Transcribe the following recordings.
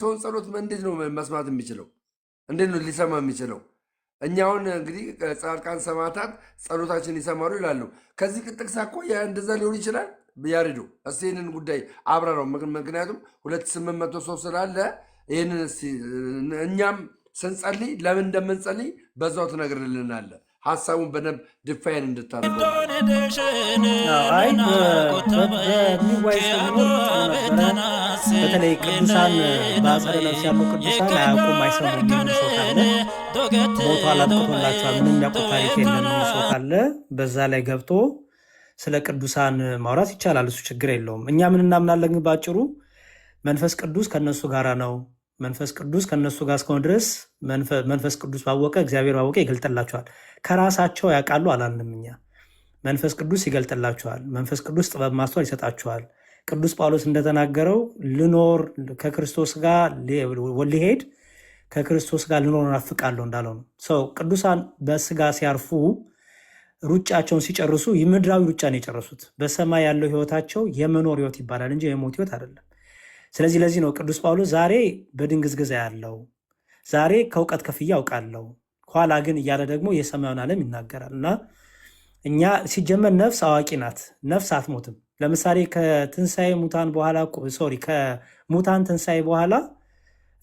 ሰውን ጸሎት እንዴት ነው መስማት የሚችለው? እንዴት ነው ሊሰማ የሚችለው? እኛ አሁን እንግዲህ ጻድቃን ሰማዕታት ጸሎታችን ይሰማሉ ይላሉ። ከዚህ ጥቅስ እኮ እንደዛ ሊሆን ይችላል። ያሬዶ እስኪ ይህንን ጉዳይ አብራራው። ምክንያቱም 2800 ሰው ስላለ ይህንን እስኪ እኛም ስንጸልይ ለምን እንደምንጸልይ በዛው ትነግርልናለህ። ሀሳቡን በደንብ define እንድታደርገው ማለት ነው። አይ በሚዋይ ሰው ቢኖር ጥሩ ነበረ። በተለይ ቅዱሳን በአጸደ ነፍስ ያሉ ቅዱሳን አያውቁም አይሰሙም የሚል ሰው ካለ፣ ሞቷል አብቅቶላቸዋል ምንም የሚያውቁት ታሪክ የለም የሚል ሰው ካለ በዛ ላይ ገብቶ ስለ ቅዱሳን ማውራት ይቻላል። እሱ ችግር የለውም። እኛ ምን እናምናለን ግን ባጭሩ መንፈስ ቅዱስ ከነሱ ጋራ ነው። መንፈስ ቅዱስ ከነሱ ጋር እስከሆነ ድረስ መንፈስ ቅዱስ ባወቀ እግዚአብሔር ባወቀ ይገልጥላቸዋል። ከራሳቸው ያውቃሉ አላልንም እኛ። መንፈስ ቅዱስ ይገልጥላቸዋል። መንፈስ ቅዱስ ጥበብ ማስተዋል ይሰጣቸዋል። ቅዱስ ጳውሎስ እንደተናገረው ልኖር ከክርስቶስ ጋር ልሄድ ከክርስቶስ ጋር ልኖር እናፍቃለሁ እንዳለው ነው። ሰው ቅዱሳን በስጋ ሲያርፉ ሩጫቸውን ሲጨርሱ የምድራዊ ሩጫ ነው የጨረሱት። በሰማይ ያለው ህይወታቸው የመኖር ህይወት ይባላል እንጂ የሞት ህይወት አይደለም። ስለዚህ ለዚህ ነው ቅዱስ ጳውሎስ ዛሬ በድንግዝግዝ ያለው ዛሬ ከእውቀት ከፍዬ አውቃለሁ ኋላ ግን እያለ ደግሞ የሰማዩን ዓለም ይናገራል። እና እኛ ሲጀመር ነፍስ አዋቂ ናት። ነፍስ አትሞትም። ለምሳሌ ከትንሣኤ ሙታን በኋላ sorry ከሙታን ትንሣኤ በኋላ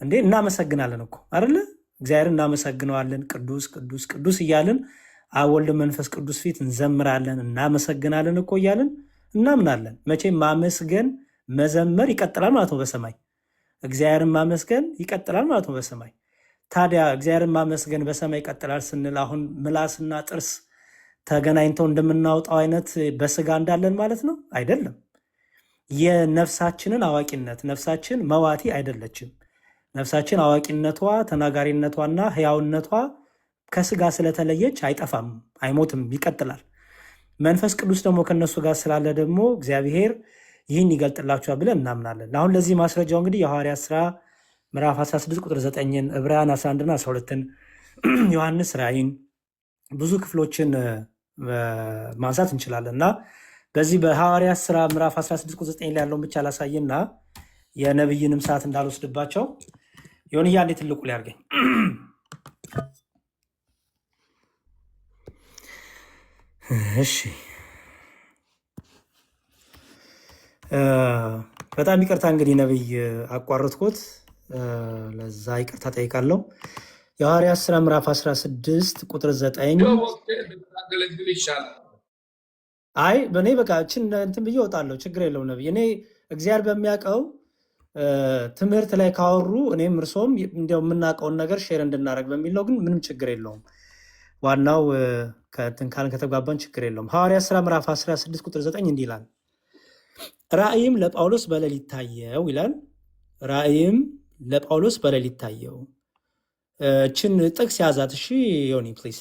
እንዴ እናመሰግናለን እኮ አይደለ? እግዚአብሔርን እናመሰግነዋለን። ቅዱስ ቅዱስ ቅዱስ እያልን አብ ወልድ መንፈስ ቅዱስ ፊት እንዘምራለን፣ እናመሰግናለን እኮ እያልን እናምናለን። መቼም ማመስገን መዘመር ይቀጥላል ማለት ነው በሰማይ። እግዚአብሔርን ማመስገን ይቀጥላል ማለት ነው በሰማይ። ታዲያ እግዚአብሔርን ማመስገን በሰማይ ይቀጥላል ስንል አሁን ምላስና ጥርስ ተገናኝተው እንደምናወጣው አይነት በስጋ እንዳለን ማለት ነው አይደለም። የነፍሳችንን አዋቂነት ነፍሳችን መዋቲ አይደለችም። ነፍሳችን አዋቂነቷ ተናጋሪነቷና ሕያውነቷ ከስጋ ስለተለየች አይጠፋም፣ አይሞትም፣ ይቀጥላል። መንፈስ ቅዱስ ደግሞ ከነሱ ጋር ስላለ ደግሞ እግዚአብሔር ይህን ይገልጥላቸዋል ብለን እናምናለን። አሁን ለዚህ ማስረጃው እንግዲህ የሐዋርያት ሥራ ምዕራፍ 16 ቁጥር 9ን፣ ዕብራውያን 11ና 12ን፣ ዮሐንስ ራእይን ብዙ ክፍሎችን ማንሳት እንችላለን። እና በዚህ በሐዋርያት ሥራ ምዕራፍ 16 ቁጥር 9 ላይ ያለውን ብቻ ላሳይና የነብይንም ሰዓት እንዳልወስድባቸው ዮንያ እንዴ ትልቁ ሊያርገኝ። እሺ በጣም ይቅርታ እንግዲህ ነብይ አቋረጥኩት፣ ለዛ ይቅርታ ጠይቃለሁ። የሐዋርያት ሥራ ምዕራፍ 16 ቁጥር 9። ብታገለግል ይሻላል። አይ በእኔ በቃ እችን እንትን ብዬ እወጣለሁ፣ ችግር የለውም ነብይ። እኔ እግዚአብሔር በሚያውቀው ትምህርት ላይ ካወሩ እኔም እርሶም እንዲያው የምናውቀውን ነገር share እንድናደርግ በሚል ነው። ግን ምንም ችግር የለውም። ዋናው ከእንትን ካልን ከተግባባን ችግር የለውም። ሐዋርያት ሥራ ምዕራፍ 16 ቁጥር 9 እንዲህ ይላል፣ ራእይም ለጳውሎስ በሌሊት ታየው ይላል። ራእይም ለጳውሎስ በሌሊት ታየው። እችን ጥቅስ ያዛት እሺ ዮኒ please።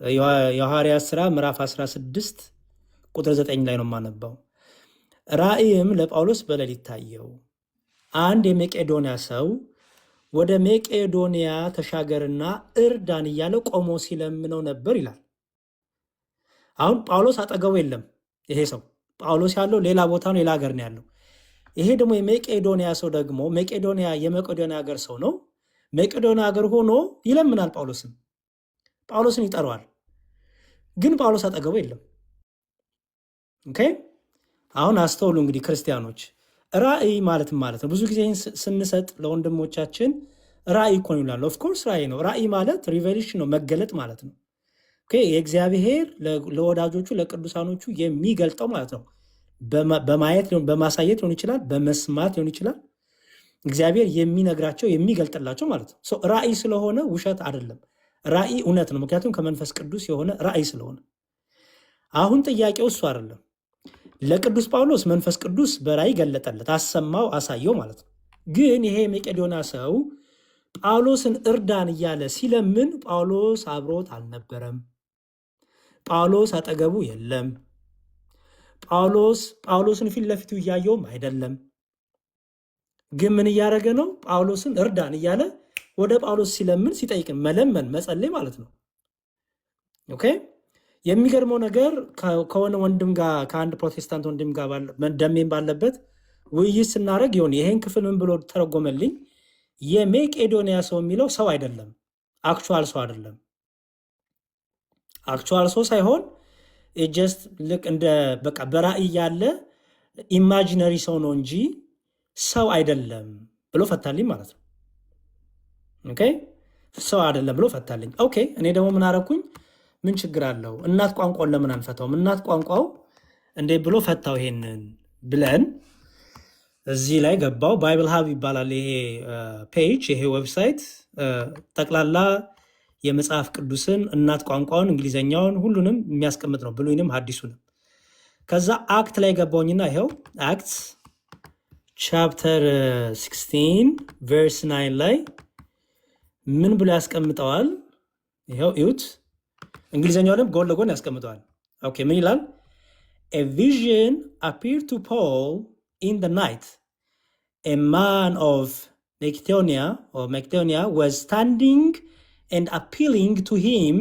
የሐዋርያት ሥራ ምዕራፍ 16 ቁጥር 9 ላይ ነው የማነባው። ራእይም ለጳውሎስ በሌሊት ታየው፣ አንድ የመቄዶንያ ሰው ወደ መቄዶንያ ተሻገርና እርዳን እያለ ቆሞ ሲለምነው ነበር ይላል። አሁን ጳውሎስ አጠገቡ የለም። ይሄ ሰው ጳውሎስ ያለው ሌላ ቦታ ነው፣ ሌላ ሀገር ነው ያለው። ይሄ ደግሞ የመቄዶንያ ሰው ደግሞ መቄዶንያ የመቄዶንያ ሀገር ሰው ነው። መቄዶንያ ሀገር ሆኖ ይለምናል ጳውሎስን፣ ጳውሎስን ይጠራዋል። ግን ጳውሎስ አጠገቡ የለም። Okay አሁን አስተውሉ እንግዲህ ክርስቲያኖች፣ ራእይ ማለት ማለት ነው። ብዙ ጊዜ ይህን ስንሰጥ ለወንድሞቻችን ራእይ እኮ ነው ይላሉ። Of course ራእይ ነው። ራእይ ማለት revelation ነው፣ መገለጥ ማለት ነው። Okay የእግዚአብሔር ለወዳጆቹ ለቅዱሳኖቹ የሚገልጠው ማለት ነው። በማየት በማሳየት ሊሆን ይችላል፣ በመስማት ሊሆን ይችላል። እግዚአብሔር የሚነግራቸው የሚገልጥላቸው ማለት ነው። So ራእይ ስለሆነ ውሸት አይደለም። ራእይ እውነት ነው፣ ምክንያቱም ከመንፈስ ቅዱስ የሆነ ራእይ ስለሆነ። አሁን ጥያቄው እሱ አይደለም። ለቅዱስ ጳውሎስ መንፈስ ቅዱስ በራእይ ገለጠለት፣ አሰማው፣ አሳየው ማለት ነው። ግን ይሄ የመቄዶንያ ሰው ጳውሎስን እርዳን እያለ ሲለምን ጳውሎስ አብሮት አልነበረም። ጳውሎስ አጠገቡ የለም። ጳውሎስን ፊት ለፊቱ እያየውም አይደለም። ግን ምን እያደረገ ነው? ጳውሎስን እርዳን እያለ ወደ ጳውሎስ ሲለምን ሲጠይቅ፣ መለመን መጸለይ ማለት ነው። Okay የሚገርመው ነገር ከሆነ ወንድም ጋር ከአንድ ፕሮቴስታንት ወንድም ጋር ደሜን ባለበት ውይይት ስናደርግ ይሆን ይሄን ክፍል ምን ብሎ ተረጎመልኝ? የሜቄዶንያ ሰው የሚለው ሰው አይደለም፣ actual ሰው አይደለም። Actual ሰው ሳይሆን just ልክ እንደ በቃ በራእይ ያለ imaginary ሰው ነው እንጂ ሰው አይደለም ብሎ ፈታልኝ ማለት ነው። Okay፣ ሰው አይደለም ብሎ ፈታልኝ። Okay፣ እኔ ደግሞ ምን አረኩኝ? ምን ችግር አለው? እናት ቋንቋውን ለምን አንፈታውም? እናት ቋንቋው እንዴት ብሎ ፈታው ይሄንን ብለን እዚህ ላይ ገባው። Bible Hub ይባላል ይሄ page፣ ይሄ website ጠቅላላ የመጽሐፍ ቅዱስን እናት ቋንቋውን፣ እንግሊዘኛውን፣ ሁሉንም የሚያስቀምጥ ነው፣ ብሉይንም ሐዲሱንም። ከዛ Act ላይ ገባውኝና ይኸው Acts chapter 16 verse 9 ላይ ምን ብሎ ያስቀምጠዋል? ይኸው እዩት። እንግሊዝኛውንም ጎን ለጎን ያስቀምጠዋል። Okay፣ ምን ይላል? A vision appeared to Paul in the night. A man of Macedonia or Macedonia was standing and appealing to him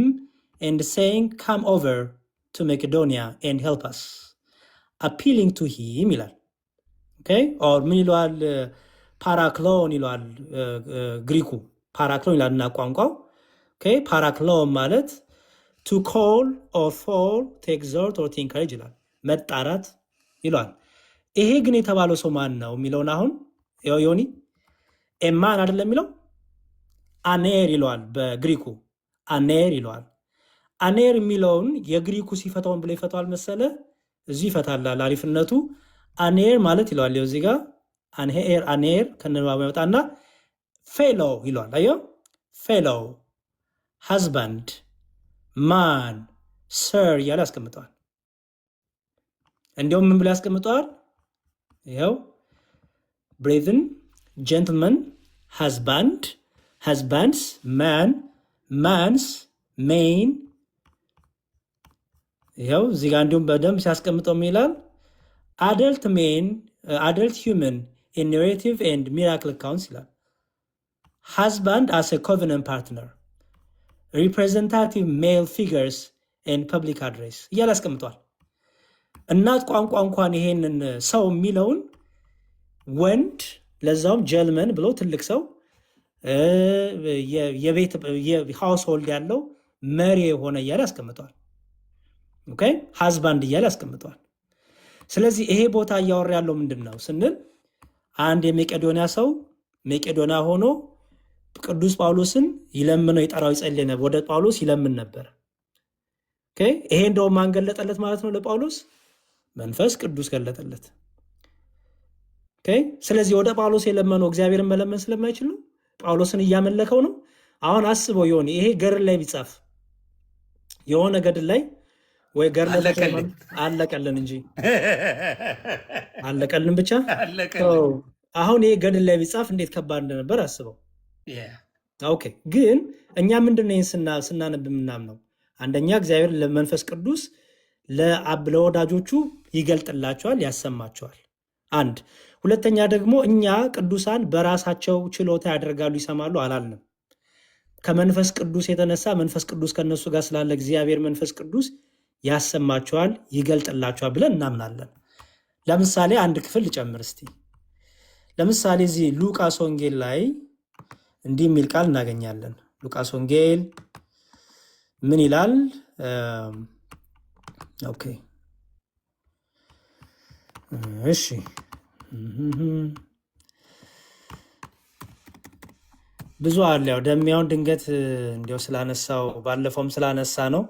and saying, "Come over to Macedonia and help us." Appealing to him ይላል። Okay, or ምን ይለዋል? ፓራክሎን ይለዋል። ግሪኩ ፓራክሎን ይላል እና ቋንቋው okay፣ ፓራክሎን ማለት to call or for to exhort or to encourage ይላል፣ መጣራት ይለዋል። ይሄ ግን የተባለው ሰው ማን ነው የሚለውን አሁን ይኸው ዮኒ፣ a man አይደለም የሚለው፣ አኔር ይለዋል። በግሪኩ አኔር ይለዋል። አኔር የሚለውን የግሪኩ ሲፈታውን ብሎ ይፈታዋል መሰለ፣ እዚሁ ይፈታላል። አሪፍነቱ አኔር ማለት ይለዋል። ይኸው እዚህ ጋር አንሄር አኔር ከነባቡ ያወጣና fellow ይለዋል። አየው፣ fellow፣ husband፣ man፣ sir እያለ ያስቀምጠዋል። እንዲሁም ምን ብሎ ያስቀምጠዋል? ይኸው brethren፣ gentleman፣ husband፣ husbands፣ man፣ mans፣ men። ይኸው እዚህ ጋር እንዲሁም በደንብ ሲያስቀምጠው ምን ይላል? Adult men፣ adult human in narrative and miracle accounts ይላል። Husband as a covenant partner፣ representative male figures and public address እያለ ያስቀምጠዋል። እናት ቋንቋ እንኳን ይሄንን ሰው የሚለውን ወንድ፣ ለዛውም gentleman ብሎ ትልቅ ሰው፣ የቤት household ያለው፣ መሪ የሆነ እያለ ያስቀምጠዋል። Okay፣ husband እያለ ያስቀምጠዋል። ስለዚህ ይሄ ቦታ እያወራ ያለው ምንድን ነው ስንል አንድ የመቄዶንያ ሰው መቄዶንያ ሆኖ ቅዱስ ጳውሎስን ይለምነው፣ ይጠራው፣ ይጸልይ ነበር። ወደ ጳውሎስ ይለምን ነበር። Okay፣ ይሄ እንደውም ማን ገለጠለት ማለት ነው? ለጳውሎስ መንፈስ ቅዱስ ገለጠለት። Okay፣ ስለዚህ ወደ ጳውሎስ የለመነው እግዚአብሔርን መለመን ስለማይችል ነው። ጳውሎስን እያመለከው ነው። አሁን አስበው የሆነ ይሄ ገድል ላይ ቢጻፍ፣ የሆነ ገድል ላይ ወይ ገድለ አለቀልን። አለቀልን እንጂ፣ አለቀልን ብቻ። አለቀልን። አሁን ይሄ ገድል ላይ ቢጻፍ እንዴት ከባድ እንደነበር አስበው። Okay፣ ግን እኛ ምንድን ነው ይህን ስናነብ የምናምነው? አንደኛ እግዚአብሔር ለመንፈስ ቅዱስ ለአብ ለወዳጆቹ ይገልጥላቸዋል፣ ያሰማቸዋል። አንድ። ሁለተኛ ደግሞ እኛ ቅዱሳን በራሳቸው ችሎታ ያደርጋሉ፣ ይሰማሉ አላልንም። ከመንፈስ ቅዱስ የተነሳ፣ መንፈስ ቅዱስ ከእነሱ ጋር ስላለ እግዚአብሔር መንፈስ ቅዱስ ያሰማቸዋል፣ ይገልጥላቸዋል ብለን እናምናለን። ለምሳሌ አንድ ክፍል ልጨምር እስቲ። ለምሳሌ እዚህ ሉቃስ ወንጌል ላይ እንዲህ የሚል ቃል እናገኛለን። ሉቃስ ወንጌል ምን ይላል? Okay፣ እሺ፣ ብዙ አለ። ያው ደሚያውን ድንገት እንዲያው ስላነሳው፣ ባለፈውም ስላነሳ ነው።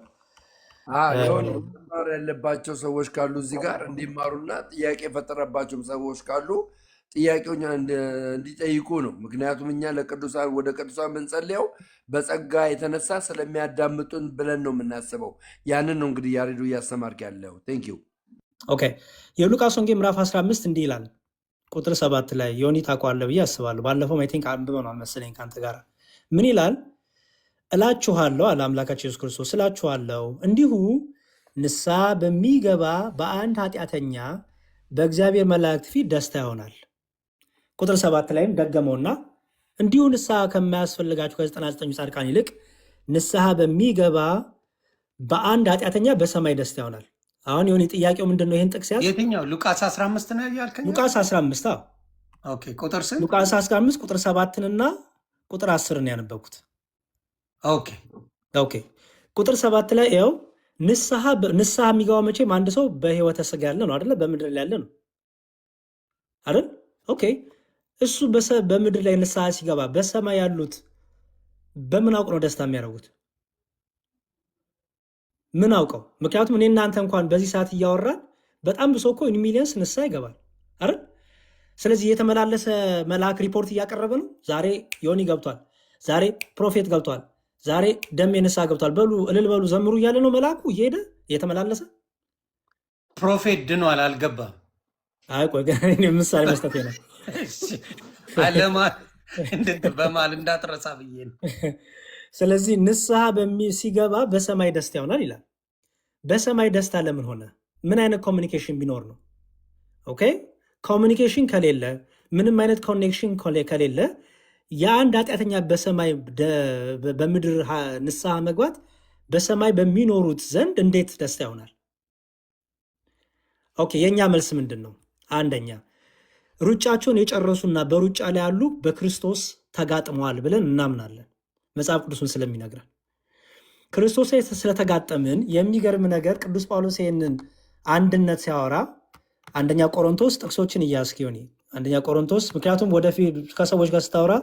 የሆነ መማር ያለባቸው ሰዎች ካሉ እዚህ ጋር እንዲማሩና ጥያቄ የፈጠረባቸውም ሰዎች ካሉ ጥያቄውን እንዲጠይቁ ነው። ምክንያቱም እኛ ለቅዱሳን ወደ ቅዱሳን የምንጸልየው በጸጋ የተነሳ ስለሚያዳምጡን ብለን ነው የምናስበው። ያንን ነው እንግዲህ ያሬዱ እያስተማርክ ያለው። Thank you. Okay፣ የሉቃስ ወንጌል ምዕራፍ 15 እንዲህ ይላል፣ ቁጥር 7 ላይ። ዮኒ ታውቀዋለህ ብዬ አስባለሁ። ባለፈው I think አንብበነዋል መሰለኝ ከአንተ ጋር። ምን ይላል? እላችኋለሁ አለ አምላካችን ኢየሱስ ክርስቶስ፣ እላችኋለሁ እንዲሁ ንስሐ በሚገባ በአንድ ኃጢአተኛ በእግዚአብሔር መላእክት ፊት ደስታ ይሆናል። ቁጥር 7 ላይም ደገመውና እንዲሁ ንስሐ ከማያስፈልጋቸው ከ99ኙ ጻድቃን ይልቅ ንስሐ በሚገባ በአንድ ኃጢአተኛ በሰማይ ደስታ ይሆናል። አሁን የሆነ ጥያቄው ምንድን ነው? ይህን ጥቅስ ያዝ። የትኛው? ሉቃስ 15 ነው ያልከኝ? ሉቃስ 15፣ አዎ። Okay፣ ቁጥር ስንት? ሉቃስ 15 ቁጥር 7ንና ቁጥር 10ን ያነበብኩት። Okay። Okay፣ ቁጥር 7 ላይ ያው ንስሐ የሚገባው መቼም አንድ ሰው በህይወተ ስጋ ያለ ነው አይደለ? በምድር ላይ ያለ ነው አይደል? Okay፣ እሱ በምድር ላይ ንስሐ ሲገባ በሰማይ ያሉት በምን አውቅ ነው ደስታ የሚያደርጉት? ምን አውቀው? ምክንያቱም እኔ እናንተ እንኳን በዚህ ሰዓት እያወራን በጣም ብሶ እኮ millions ንስሐ ይገባል አይደል? ስለዚህ የተመላለሰ መልአክ ሪፖርት እያቀረበ ነው። ዛሬ ዮኒ ገብቷል፣ ዛሬ prophet ገብቷል፣ ዛሬ ደሜ ንስሐ ገብቷል፣ በሉ እልል በሉ ዘምሩ እያለ ነው መልአኩ እየሄደ እየተመላለሰ። Prophet ድኗል፣ አልገባም። አይ ቆይ ገና እኔ ምሳሌ መስጠቴ ነው። እሺ፣ አለማ በማል እንዳትረሳ ብዬ ነው። ስለዚህ ንስሐ ሲገባ በሰማይ ደስታ ይሆናል ይላል። በሰማይ ደስታ ለምን ሆነ? ምን አይነት communication ቢኖር ነው? Okay፣ communication ከሌለ፣ ምንም አይነት connection ከሌለ የአንድ ኃጢአተኛ በሰማይ በምድር ንስሐ መግባት በሰማይ በሚኖሩት ዘንድ እንዴት ደስታ ይሆናል? Okay፣ የእኛ መልስ ምንድን ነው? አንደኛ ሩጫቸውን የጨረሱና በሩጫ ላይ ያሉ በክርስቶስ ተጋጥመዋል ብለን እናምናለን። መጽሐፍ ቅዱስን ስለሚነግረን ክርስቶስ ላይ ስለተጋጠምን። የሚገርም ነገር ቅዱስ ጳውሎስ ይህንን አንድነት ሲያወራ አንደኛ ቆሮንቶስ፣ ጥቅሶችን እያስክ ዮኒ፣ አንደኛ ቆሮንቶስ፣ ምክንያቱም ወደፊት ከሰዎች ጋር ስታወራ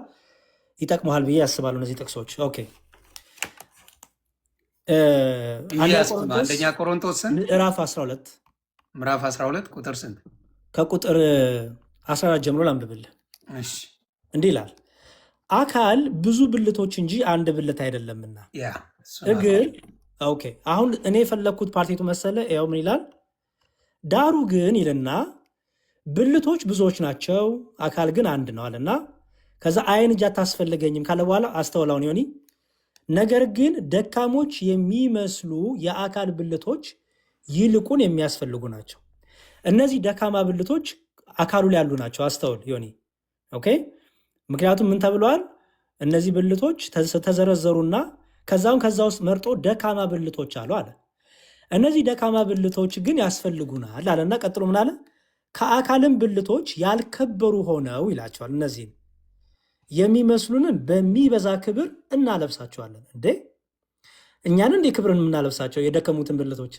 ይጠቅመሃል ብዬ ያስባሉ እነዚህ ጥቅሶች። Okay፣ አንደኛ እያስኩ ነው። ቆሮንቶስ አንደኛ ቆሮንቶስ ስንት? ምዕራፍ 12። ምዕራፍ 12 ቁጥር ስንት? ከቁጥር 14 ጀምሮ ላንብብልህ። እሺ። እንዲህ ይላል፣ አካል ብዙ ብልቶች እንጂ አንድ ብልት አይደለምና Yeah፣ እሱን እግር። Okay፣ አሁን እኔ የፈለግኩት part የቱ መሰለ? ያው ምን ይላል? ዳሩ ግን ይልና ብልቶች ብዙዎች ናቸው፣ አካል ግን አንድ ነው አለና ከዛ ዓይን እጅ አታስፈልገኝም ካለ በኋላ፣ አስተውላውን ዮኒ፣ ነገር ግን ደካሞች የሚመስሉ የአካል ብልቶች ይልቁን የሚያስፈልጉ ናቸው። እነዚህ ደካማ ብልቶች አካሉ ላይ ያሉ ናቸው። አስተውል ዮኒ። Okay፣ ምክንያቱም ምን ተብለዋል? እነዚህ ብልቶች ተዘረዘሩና ከዛውን ከዛ ውስጥ መርጦ ደካማ ብልቶች አሉ አለ። እነዚህ ደካማ ብልቶች ግን ያስፈልጉናል አለና ቀጥሎ ምን አለ? ከአካልም ብልቶች ያልከበሩ ሆነው ይላቸዋል። እነዚህን የሚመስሉንን በሚበዛ ክብር እናለብሳቸዋለን። እንዴ፣ እኛን እንዴ ክብርን የምናለብሳቸው የደከሙትን ብልቶች?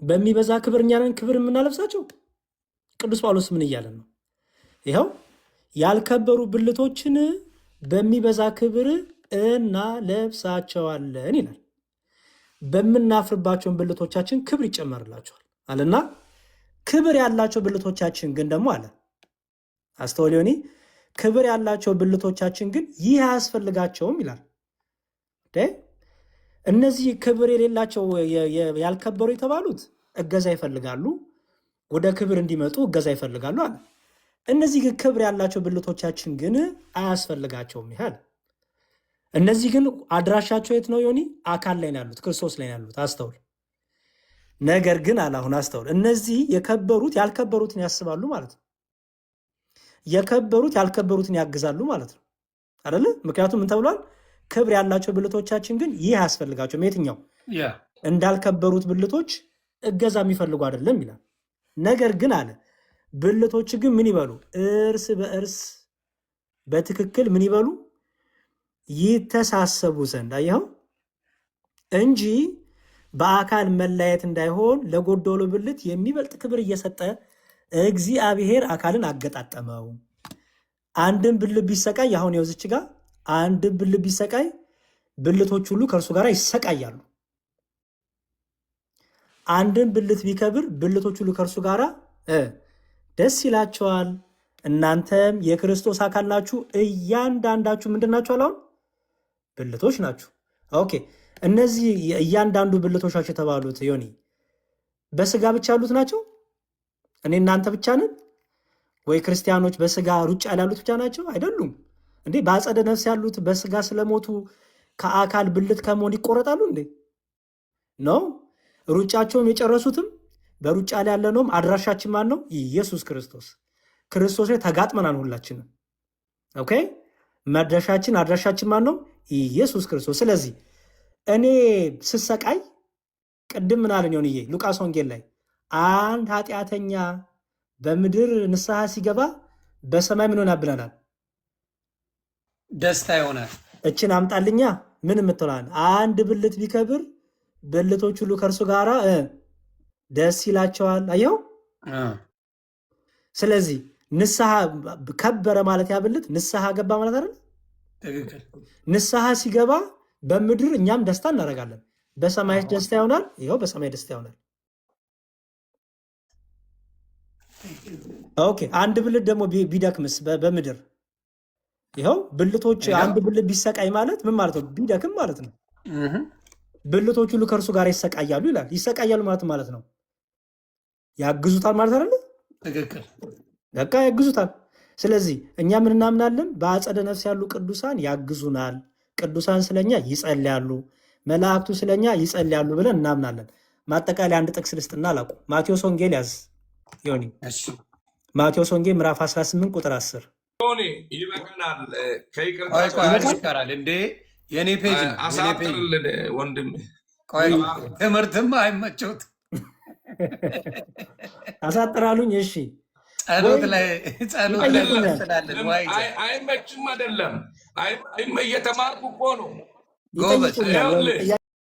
በሚበዛ ክብር እኛንን ክብር የምናለብሳቸው? ቅዱስ ጳውሎስ ምን እያለን ነው? ይኸው ያልከበሩ ብልቶችን በሚበዛ ክብር እናለብሳቸዋለን ይላል። በምናፍርባቸውን ብልቶቻችን ክብር ይጨመርላቸዋል አለና ክብር ያላቸው ብልቶቻችን ግን ደግሞ አለ፣ አስተውል ዮኒ፣ ክብር ያላቸው ብልቶቻችን ግን ይህ አያስፈልጋቸውም ይላል። እንዴ፣ እነዚህ ክብር የሌላቸው ያልከበሩ የተባሉት እገዛ ይፈልጋሉ፣ ወደ ክብር እንዲመጡ እገዛ ይፈልጋሉ አለ። እነዚህ ግን ክብር ያላቸው ብልቶቻችን ግን አያስፈልጋቸውም ይላል። እነዚህ ግን አድራሻቸው የት ነው ዮኒ? አካል ላይ ነው ያሉት፣ ክርስቶስ ላይ ነው ያሉት። አስተውል። ነገር ግን አለ፣ አሁን አስተውል፣ እነዚህ የከበሩት ያልከበሩትን ያስባሉ ማለት ነው። የከበሩት ያልከበሩትን ያግዛሉ ማለት ነው አይደለ? ምክንያቱም ምን ተብሏል? ክብር ያላቸው ብልቶቻችን ግን ይህ አያስፈልጋቸውም። የትኛው? እንዳልከበሩት ብልቶች እገዛ የሚፈልጉ አይደለም ይላል። ነገር ግን አለ ብልቶች ግን ምን ይበሉ? እርስ በእርስ በትክክል ምን ይበሉ? ይተሳሰቡ ዘንድ፣ አየኸው፣ እንጂ በአካል መለያየት እንዳይሆን ለጎደሎ ብልት የሚበልጥ ክብር እየሰጠ እግዚአብሔር አካልን አገጣጠመው። አንድም ብልት ቢሰቃይ፣ አሁን የውዝች ጋር አንድም ብልት ቢሰቃይ ብልቶች ሁሉ ከእርሱ ጋር ይሰቃያሉ። አንድም ብልት ቢከብር ብልቶች ሁሉ ከእርሱ ጋር ደስ ይላቸዋል። እናንተም የክርስቶስ አካል ናችሁ። እያንዳንዳችሁ ምንድን ናችሁ? አሁን ብልቶች ናችሁ። Okay፣ እነዚህ እያንዳንዱ ብልቶች ናቸው የተባሉት ዮኒ በስጋ ብቻ ያሉት ናቸው? እኔ እናንተ ብቻ ነን ወይ? ክርስቲያኖች በስጋ ሩጫ ላይ ያሉት ብቻ ናቸው? አይደሉም እንዴ? በአጸደ ነፍስ ያሉት በስጋ ስለሞቱ ከአካል ብልት ከመሆን ይቆረጣሉ እንዴ? No፣ ሩጫቸውም የጨረሱትም በሩጫ ላይ ያለነውም አድራሻችን ማን ነው? ኢየሱስ ክርስቶስ። ክርስቶስ ላይ ተጋጥመናል ሁላችንም። Okay፣ መድረሻችን አድራሻችን ማን ነው? ኢየሱስ ክርስቶስ። ስለዚህ እኔ ስሰቃይ ቅድም ምን አለን ዮንዬ? ሉቃስ ወንጌል ላይ አንድ ኃጢአተኛ በምድር ንስሐ ሲገባ በሰማይ ምን ሆናል ብለናል? ደስታ ይሆናል። እችን አምጣልኛ ምን የምትለዋል? አንድ ብልት ቢከብር ብልቶች ሁሉ ከእርሱ ጋራ ደስ ይላቸዋል። አየው። ስለዚህ ንስሐ ከበረ ማለት ያ ብልት ንስሐ ገባ ማለት አይደል? ትክክል። ንስሐ ሲገባ በምድር እኛም ደስታ እናደርጋለን። በሰማይ ደስታ ይሆናል። ይኸው በሰማይ ደስታ ይሆናል። Okay። አንድ ብልት ደግሞ ቢደክምስ በምድር ይኸው ብልቶች አንድ ብልት ቢሰቃይ ማለት ምን ማለት ነው? ቢደክም ማለት ነው። ብልቶች ሁሉ ከእርሱ ጋር ይሰቃያሉ ይላል። ይሰቃያሉ ማለት ማለት ነው ያግዙታል ማለት አይደለ? ትክክል። በቃ ያግዙታል። ስለዚህ እኛ ምን እናምናለን? በአጸደ ነፍስ ያሉ ቅዱሳን ያግዙናል፣ ቅዱሳን ስለኛ ይጸልያሉ፣ መላእክቱ ስለኛ ይጸልያሉ ብለን እናምናለን። ማጠቃለያ አንድ ጥቅስ ልስጥና አላቁ። ማቴዎስ ወንጌል ያዝ ዮኒ። ማቴዎስ ወንጌል ምዕራፍ 18 ቁጥር 10። ዮኒ ይበቃናል። ከይቅርታ ቆይ ቆይ፣ አንድ ይቀራል እንዴ? የኔ page ነው የኔ page። አሳጥርልን ወንድም። ቆይ ትምህርትም አይመቸውት። አሳጥራሉኝ። እሺ ጸሎት ላይ ጸሎት ላይ ይጠይቁኛል። እንቀጥላለን። ዋይ አይመችም አይደለም፣ እየተማርኩ እኮ ነው። ጎበዝ። ይጠይቁኛል። ይኸውልህ